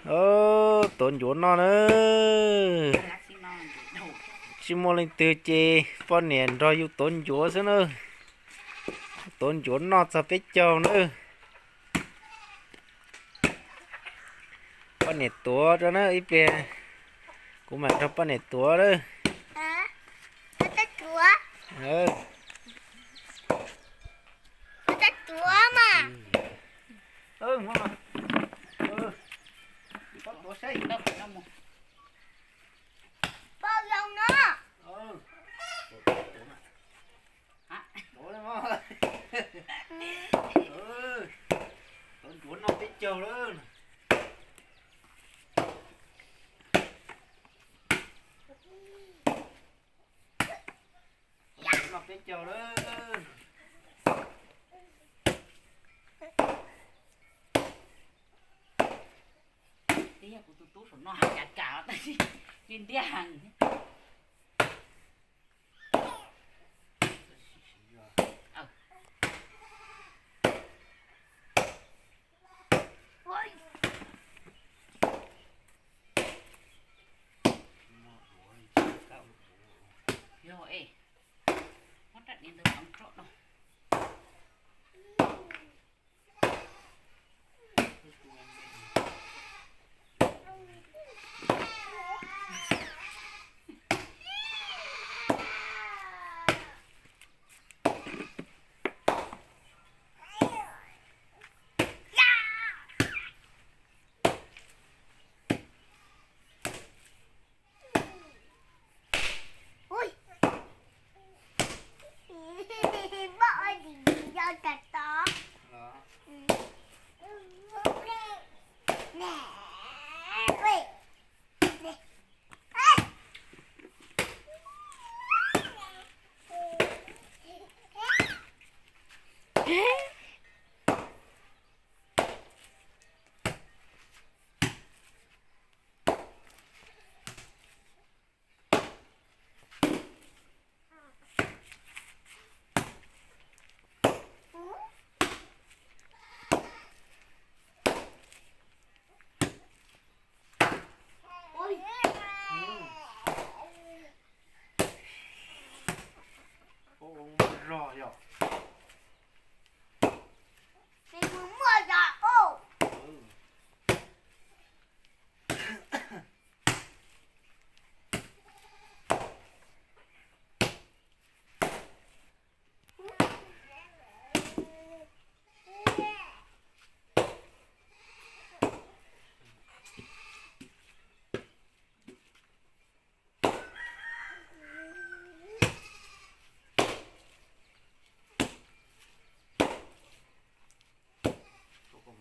Tuav ncuav noj na. Tsis muaj leej twg ces poj niam nrog yus tuav ncuav xwb na. Tuav ncuav noj txog peb caug na. Poj niam tuav rau na, ib pliag kuv mam nrog poj niam tuav na. Tuav ncuav noj peb caug lawm. Noj peb caug lawm. Twb yog kuv tus tub saum no hais cas cas tab sis ntiab heev. Yog es, muab rab diav ntawd hloov rau no. Zog yog.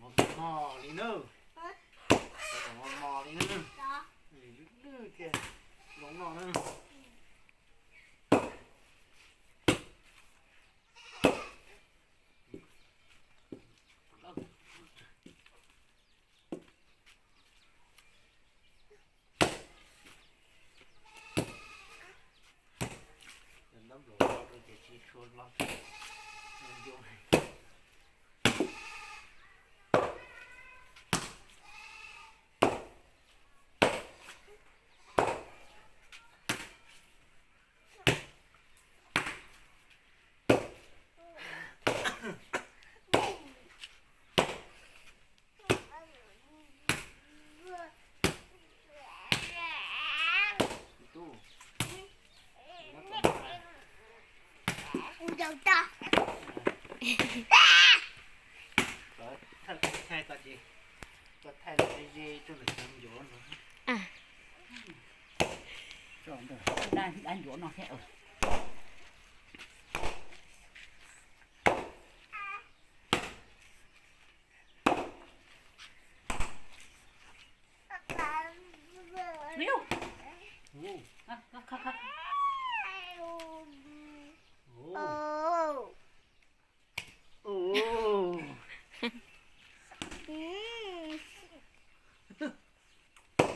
Mos mos li na. Mos mos li na. Lwj lwj thiab zoo noj na.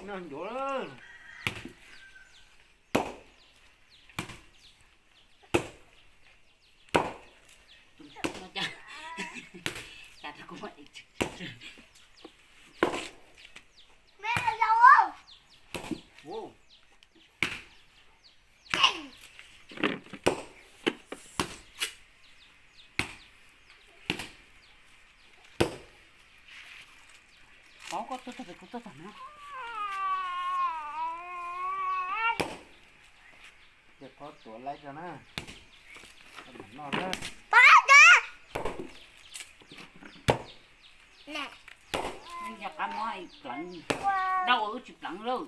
Noj ncuav lawm. Cas tau kuv muaj ib. Paub koj tuaj tag pem kuv tuaj tag na. Ces qhov tuav laib tso na. Noj na. Yog qab mob pleev, dau wb tsis pleev lawm.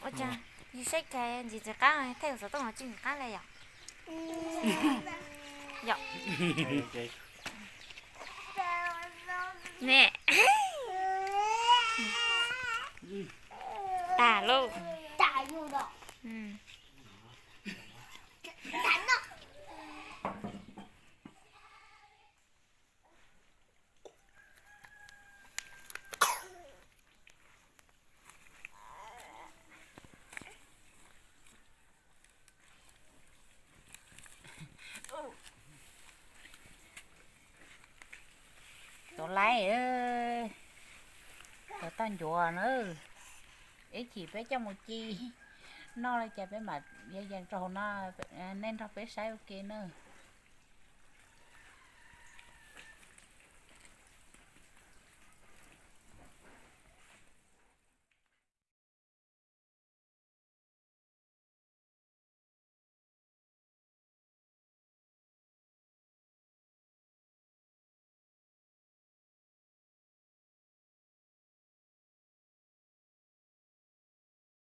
Ua cas yus saib cas ntxim ntxim qab, thaij xov tooj los tsis ntxim qab li yom? Yom. Ne. Tas lauj. Tuav laib, tuav tau ncuav na. Ib chim peb coj mus ci noj li cas peb mam yees rau hauv no, nej nrog peb saib ua ke na.